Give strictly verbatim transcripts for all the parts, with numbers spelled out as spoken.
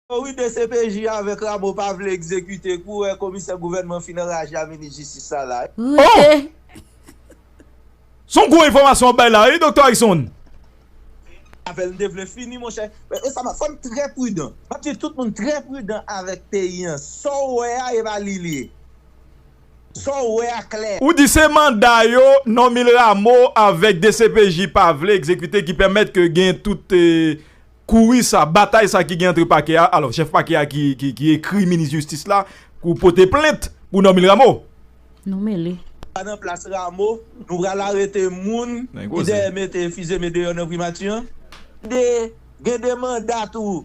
Wi, D C P J avèk Rameau pa vle egzekite kou, wè komisè gouvènman fin anraje a minis jistis sa la. Rete. Se yon gwo enfòmasyon w ap bay la, wi, Doktè Erickson. Apèl m te vle fini, monchè. E sa, fò n trè pridan. M ap di tout moun trè pridan avèk peyi an. Sa w wè a, e pa li li ye. Sa w wè a klè. Ou di se manda yo, Normil Rameau avèk D C P J pa vle egzekite ki pèmèt ke gen tout kouri sa, batay sa ki gen antre pakè a, alò chèf pakè a ki, ki, ki ekri minis jistis la pou pote plent pou Normil Rameau. Nou mele. Nan plas Rameau, nou pral arete moun ki dèyè mete Fils-Aimé deyò nan primati an. De, gen de manda tou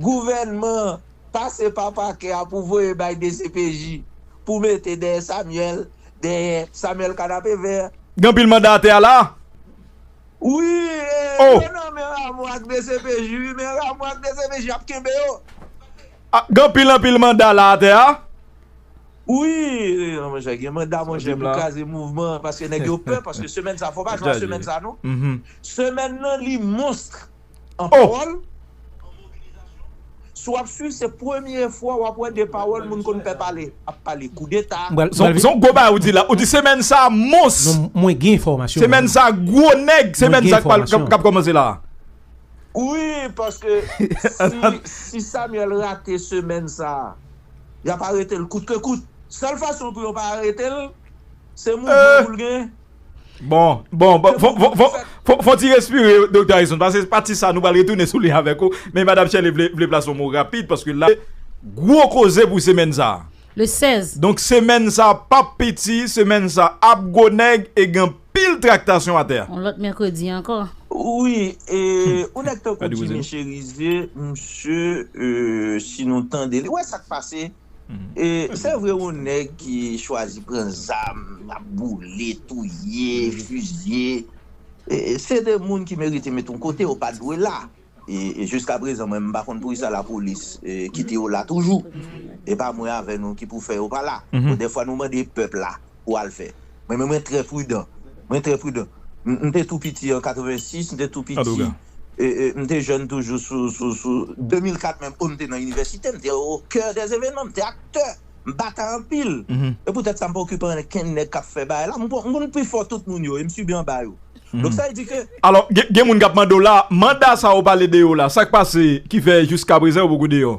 gouvènman pase pa pakè a pou voye bay D C P J pou mete dèyè Samuel, dèyè Samuel Kanapevè. Gen anpil manda atè a la? Wi, e, oh. Yo nan men Rameau ak D C P J, wi, men Rameau ak D C P J ap kenbe yo. Ah, gen anpil anpil manda la atè a? Wi, monchè, gen manda, monchè, pou kraze mouvman, paske nèg yo pè, paske semèn sa, fò pa jwe a semèn sa, non. Semèn nan, li monstr an pawòl. Si w ap swiv, se premye fwa w ap wè de pawòl moun konn pè pale ap pale koudeta. Se yon gwo bagay ou di la. Ou di semèn sa a mons. Mwen gen enfòmasyon. Semèn sa a gwo nèg, semèn sa k ap kòmanse la. Wi, paske si, si Samuel rate semèn sa a, y ap arete l kout ke kout. Sèl fason pou yo pa arete l, se mouvman pou l gen. Bon, bon, bon, fò, fò, fò, fò, fò ti respire, Doktè Harrison, paske pati sa nou pral retounen sou li avèk ou, men Madam Shirley vle, vle plase yon mo rapid, paske la, gwo koze pou semèn sa. Le sèz. Donk semèn sa p ap piti, semèn sa ap gwo nèg e gen anpil traktasyon atè a. Yon lòt mèkredi ankò. Wi, e, yon nèg tankou Jimmy Chérizier, msye, e, si nou tande li, wè sa k pase, E, se vre yon nèg ki chwazi pran zam, ap boule, touye, fizye. E, se de moun ki merite met yon kote, yo pa dwe la. E, e jiska prezan, mwen, m pa konn poukisa lapolis, e, kite yo la toujou. E pa mwen avè nou ki pou fè yo pa la. Bon, dèfwa nou mande pèp la pou al fè. Mwen menm mwen trè pridan. Mwen trè pridan. M, m te tou piti an katrevensis, m te tou piti. E, e, m te jèn toujou sou, sou, sou de mil kat menm, o, m te nan inivèsite, m te o kè dè evènman, m te aktè. M bata anpil. E poutèt sa m pa okipe ankenn nèg k ap fè bagay la. M konn, m konn pi fò tout moun yo, e m sibi anba yo. Donk sa vle di ke. Alò, gen, gen moun k ap mande w la, manda sa ou pale de yo la, sa k pase ki fè jiska prezan yo poko deyò?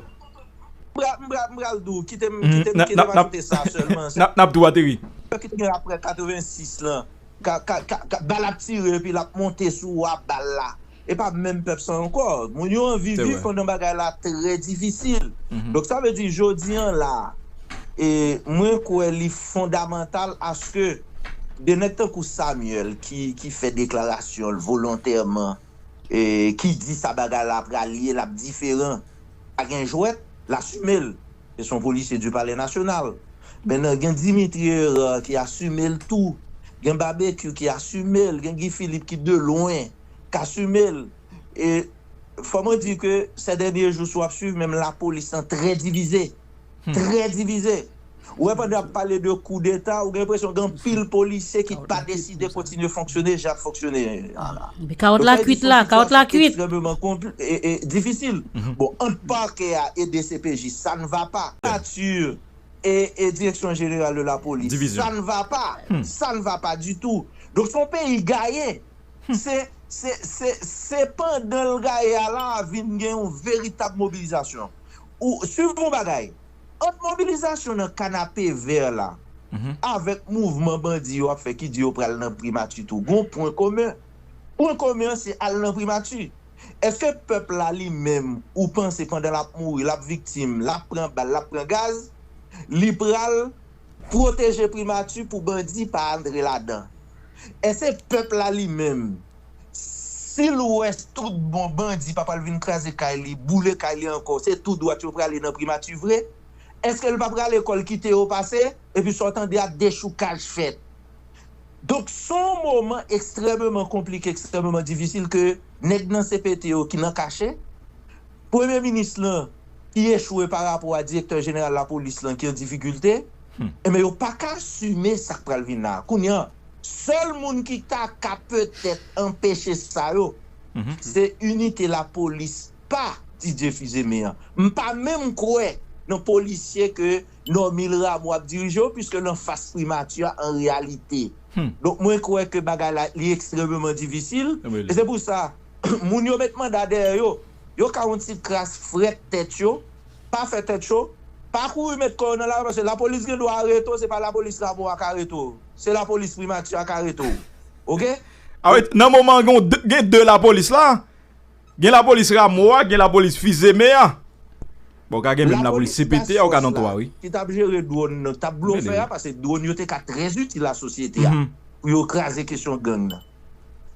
M pral, m pral, m pral di w, kite m, kite m, kite m ajoute sa sèlman. N ap, n ap tou ateri. Sa ki te gen apre katrevensis lan, ka, ka, ka, ka, bal ap tire epi l ap monte sou ou a bal la. E pa menm pèp sa ankò. Moun yo anvi viv pandan bagay la trè difisil. Donk sa vle di jodi an la, e mwen kwè li fondamantal aske de nèg tankou Samuel ki, ki fè deklarasyon l volontèman, e, ki di sa bagay la pral ye, l ap diferan. Pa gen jwèt, l asime l. Se yon polisye di Palè Nasyonal. Men nan gen Dimitri Hérard ki asime l tou. Gen Babekyou ki asime l. Gen Guy Philippe ki de lwen k asime l. E fò mwen di ke sè dènye jou, si w ap swiv, menm lapolis lan trè divize. Trè divize. Ou wè pandan y ap pale de koudeta, ou gen enpresyon gen anpil polisye ki pa deside kontinye fonksyone jan y ap fonksyone a la. Epi kawòt la kwit la, kawòt la kwit. Ekstrèmeman konpli, e, e, difisil. Bon, ant pakè a e D C P J, ça ne va pas. Nati e, e Direction Générale de la Police, ça ne va pas. Ça ne va pas du tout. Donk, se yon peyi gaye. Se, se, se, se pandan l gaye a la a vin gen yon veritab mobilizasyon. Ou swiv yon bagay. Ant mobilizasyon nan Kanapevè la avèk mouvman bandi yo ap fè ki di yo pral nan primati tou, gon pwen komen. Pwen komen an se al nan primati. Èske pèp la li menm, ou panse pandan l ap mouri, l ap viktim, l ap pran bal, l ap pran gaz, li pral pwoteje primati pou bandi pa antre ladan? Èske pèp la li menm, si l wè tout bon bandi pa pral vin kraze kay li, boule kay li ankò, se tou dwat yo prale nan primati vre? Èske l pa prale kò l kite yo pase? Epi sa w tande a, dechoukaj fèt. Donk, se yon moman ekstrèmeman konplike, ekstrèmeman difisil ke nèg nan C P T yo ki nan kache, premye minis lan ki echwe pa rapò a direktè jeneral lapolis lan ki an difikilte, enben, yo pa ka asime sa k pral vin la a. Kounye a, sèl moun ki ta ka petèt anpeche sa yo, se inite lapolis pa Didier Fils-Aimé an. M pa menm kwè nan polisye ke Normil Rameau ap dirije yo, piske l anfas primati a an reyalite. Donk, mwen kwè ke bagay la, li ekstrèmeman difisil. E se pou sa, moun yo met manda dèyè yo, yo ka yon ti kras frèt tèt yo, pa fè tèt cho, pa kouri met kò yo nan lari, paske lapolis gen dwa arete w, se pa lapolis Rameau a ka arete w. Se lapolis primati a ka arete w. Oke? Awe, nan moman gen de, gen de lapolis la, gen lapolis Rameau a, gen lapolis Fils-Aimé a. Bon, ou ka gen menm lapolis C P T a, ou ka nan twa, wi. Ki t ap jere dwòn nan, t ap blofè a, paske dwòn yo te ka trè itil a sosyete a pou yo kraze kesyon gang nan.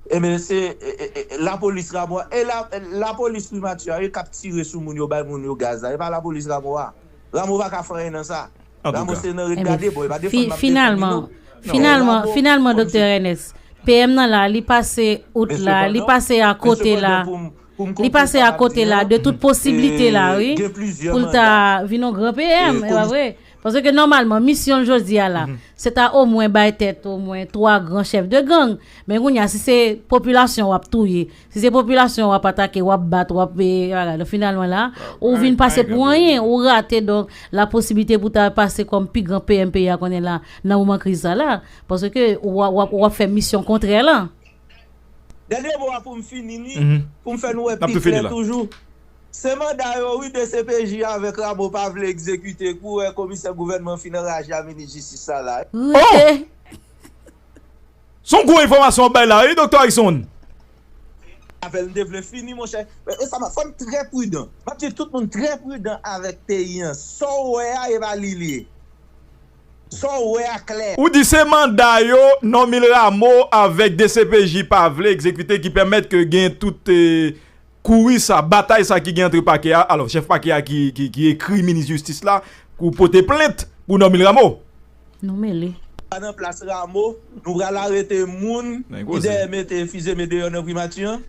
Ebyen, se e, e, e, lapolis Rameau a, e la, lapolis primati a, e k ap tire sou moun yo, bay moun yo gaz la. E pa lapolis Rameau a. Rameau pa ka fè anyen nan sa. Rameau se nan ret gade, bon, e pa defann m ap defann li, non. Finalman, finalman, Doktè Ernest, P M nan la, li pase out la, li pase akote la, li pase akote la de tout posiblite la, wi, pou l ta vin yon gran P M, e pa vre? Paske nòmalman, misyon l jodi a la, se ta omwen bay tèt omwen twa gran chèf de gang. Men kounye a, si se popilasyon w ap touye, si se popilasyon w ap atake, w ap bat, w ap, e, bagay, donk finalman la, ou vin pase pou anyen, ou rate, donk, la posibilite pou ta pase kòm pi gran P M peyi a konnen la, nan moman kriz sa la. Paske w ap, w ap, w ap fè misyon kontrè lan. Dènye mo a pou m fini li, pou m fè nou wè pi klè toujou. Se manda yo, wi, D C P J avèk Rameau pa vle egzekite, kou wè komisè gouvènman fin anraje a minis jistis sa la. Rete. Se yon gwo enfòmasyon w bay la, wi, Doktè Harrison. Apèl m te vle fini, monchè. E sa, fò n trè pridan. M ap di tout moun trè pridan avèk peyi an. Sa w wè a, e pa li li ye. Sa w wè a klè. Ou di se manda yo, Normil Rameau avèk D C P J pa vle egzekite ki pèmèt ke gen tout, e, kouri sa, batay sa ki gen antre pakè a, alò, chèf pakè a ki, ki, ki ekri minis jistis la pou pote plent pou Normil Rameau. Nou mele. Pa nan plas Rameau, nou pral arete moun ki dèyè mete Fils-Aimé deyò nan primati an.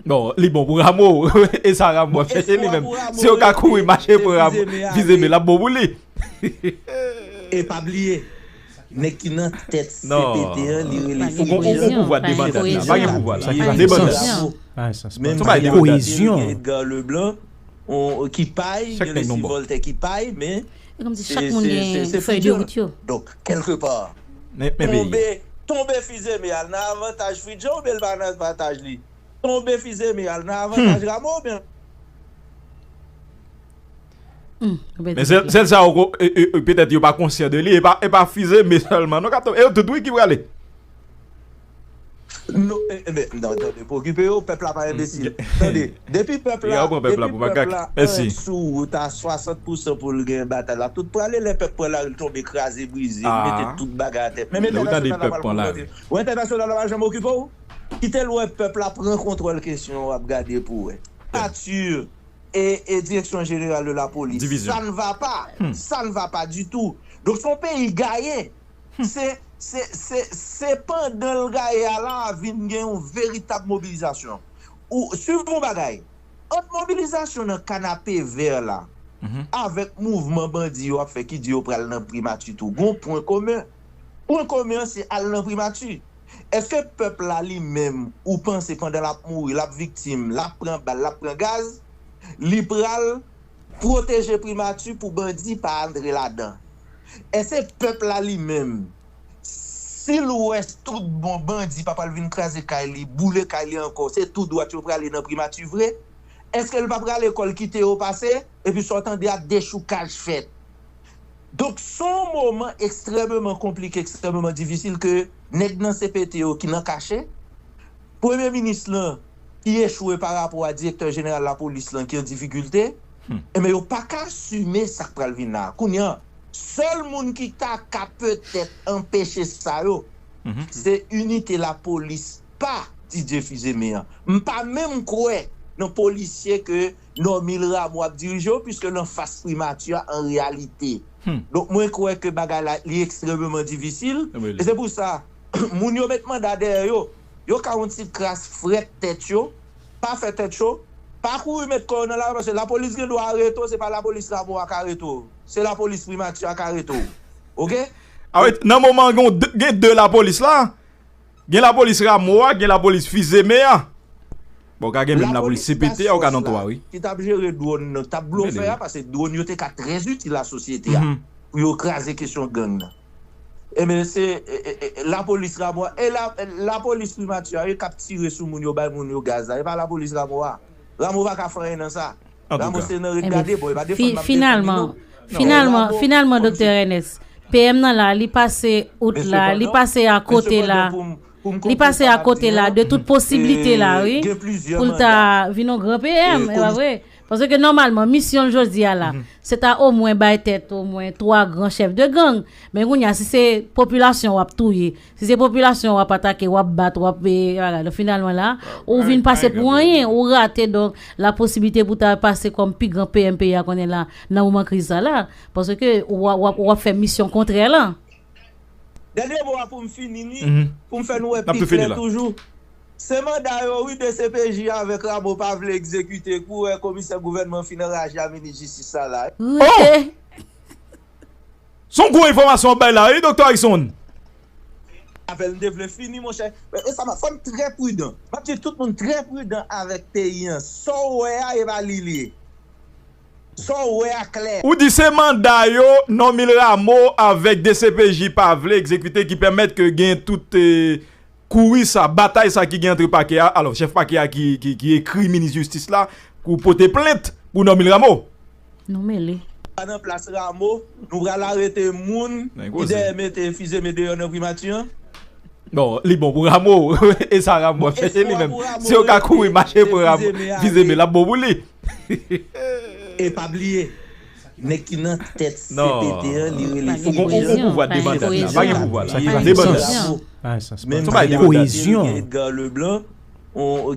Bon, li bon pou Rameau. E sa Rameau ap chèche li menm. Si yo ka kouri mache pou Rameau, Fils-Aimé, l ap bon pou li. E pa bliye, nèg ki nan tèt C P T an, li rele Filipe Jean. Ou gon pouvwa debandan la. Pa gen pouvwa la. Debandan. Menm si Edgar Leblanc, ki pay, gen Leslie Voltaire ki pay, men se, se, se, se Fridjan. Donk, kèlkepa, tonbe, tonbe Fils-Aimé al nan avantaj Fridjan oubyen l pa nan avantaj li? Tonbe Fils-Aimé al nan avantaj Rameau oubyen? Men sèl, sèl sa yo ko-, e, e, e, petèt yo pa konsyan de li, e pa, e pa Fils-Aimé sèlman, non, k ap tonbe. E yo tout, wi, ki prale. Non, e, e, men, non, tande, pa okipe yo, pèp la pa enbesil. Tande, depi pèp la, depi pèp la ann sou wout a swasant pousan pou l gen batay la, tout prale, lè pèp pran lari, l tonbe kraze, brize, l mete tout bagay atè. Men entènasyonal la pral konprann. Ou entènasyonal la pa janm okipe w? Kite l wè pèp la pran kontwòl kesyon an, w ap gade pou w wè. Primature et, et direction générale de la police. Division. Ça ne va pas. Ça ne va pas du tout. Donk, se yon peyi gaye. Se, se, se, se pandan l gaye a la, vin gen yon veritab mobilizasyon. Ou, swiv yon bagay. Ant mobilizasyon nan Kanapevè la, avèk mouvman bandi yo ap fè ki di yo pral nan primati tou, gon pwen komen. Pwen komen an se al nan primati. Èske pèp la li menm, ou panse pandan l ap mouri, l ap viktim, l ap pran bal, l ap pran gaz, li pral pwoteje primati pou bandi pa antre ladan? Èske pèp la li menm, si l wè tout bon bandi pa pral vin kraze kay li, boule kay li ankò, se tou dwat yo prale nan primati vre? Èske l pa prale kò l kite yo pase? Epi sa w tande a, dechoukaj fèt. Donk, se yon moman ekstrèmeman konplike, ekstrèmeman difisil ke nèg nan C P T yo ki nan kache, premye minis lan ki echwe pa rapò a direktè jeneral lapolis lan ki an difikilte, enben, yo pa ka asime sa k pral vin la. Kounye a, sèl moun ki ta ka petèt anpeche sa yo, se inite lapolis pa Didier Fils-Aimé an. M pa menm kwè nan polisye ke Normil Rameau ap dirije yo, piske l anfas primati a an reyalite. Donk, mwen kwè ke bagay la, li ekstrèmeman difisil. E se pou sa, moun yo met manda dèyè yo, yo ka yon ti kras frèt tèt yo, pa fè tèt cho, pa kouri met kò yo nan lari, paske lapolis gen dwa arete w, se pa lapolis Rameau a ka arete w. Se lapolis primati a ka arete w. Oke? Awe, nan moman gen de, gen de lapolis la, gen lapolis Rameau a, gen lapolis Fils-Aimé a. Bon, ou ka gen menm lapolis C P T a, ou ka nan twa, wi. Ki t ap jere dwòn nan, t ap blofè a, paske dwòn yo te ka trè itil a sosyete a pou yo kraze kesyon gang nan. Ebyen, se e, e, e, lapolis Rameau a, e la, lapolis primati a, wi, k ap tire sou moun yo, bay moun yo gaz la. E pa lapolis Rameau a. Rameau pa ka fè anyen nan sa. Rameau se nan ret gade, bon, e pa defann m ap defann li, non. Finalman, finalman, finalman, Doktè Ernest, P M nan la, li pase out la, li pase akote la, li pase akote la de tout posiblite la, wi, pou l ta vin yon gran P M, e pa vre? Paske nòmalman, misyon l jodi a la, se ta omwen bay tèt omwen twa gran chèf de gang. Men kounye a, si se popilasyon w ap touye, si se popilasyon w ap atake, w ap bat, w ap, e, bagay, donk finalman la, ou vin pase pou anyen, ou rate, donk, la posiblite pou ta pase kòm pi gran P M peyi a konnen la, nan moman kriz sa la, paske w ap, w ap, w ap fè misyon kontrè lan. Dènye mo a pou m fini ni, pou m fè nou wè pi klè toujou. Se manda yo, wi, D C P J avèk Rameau pa vle egzekite, kou wè komisè gouvènman fin anraje a minis jistis sa la. Rete. Se yon gwo enfòmasyon w ap bay la, wi, Doktè Harrison. Apèl m te vle fini, monchè. E sa, fò n trè pridan. M ap di tout moun trè pridan avèk peyi an. Sa w wè a, e pa li l ye. Sa w wè a klè. Ou di se manda yo, Normil Rameau avèk D C P J pa vle egzekite ki pèmèt ke gen tout, e, kouri sa, batay sa ki gen antre pakè a, alò, chèf pakè a ki, ki, ki ekri minis jistis la pou pote plent pou Normil Rameau. Nou mele. Pa nan plas Rameau, nou pral arete moun ki dèyè mete Fils-Aimé deyò nan primati an. Bon, li bon pou Rameau. E sa Rameau ap chèche li menm. Si yo ka kouri mache pran Fils-Aimé, l ap bon pou li. E pa bliye, nèg ki nan tèt C P T an, li rele Edgar Leblanc. Edgar Leblanc, on,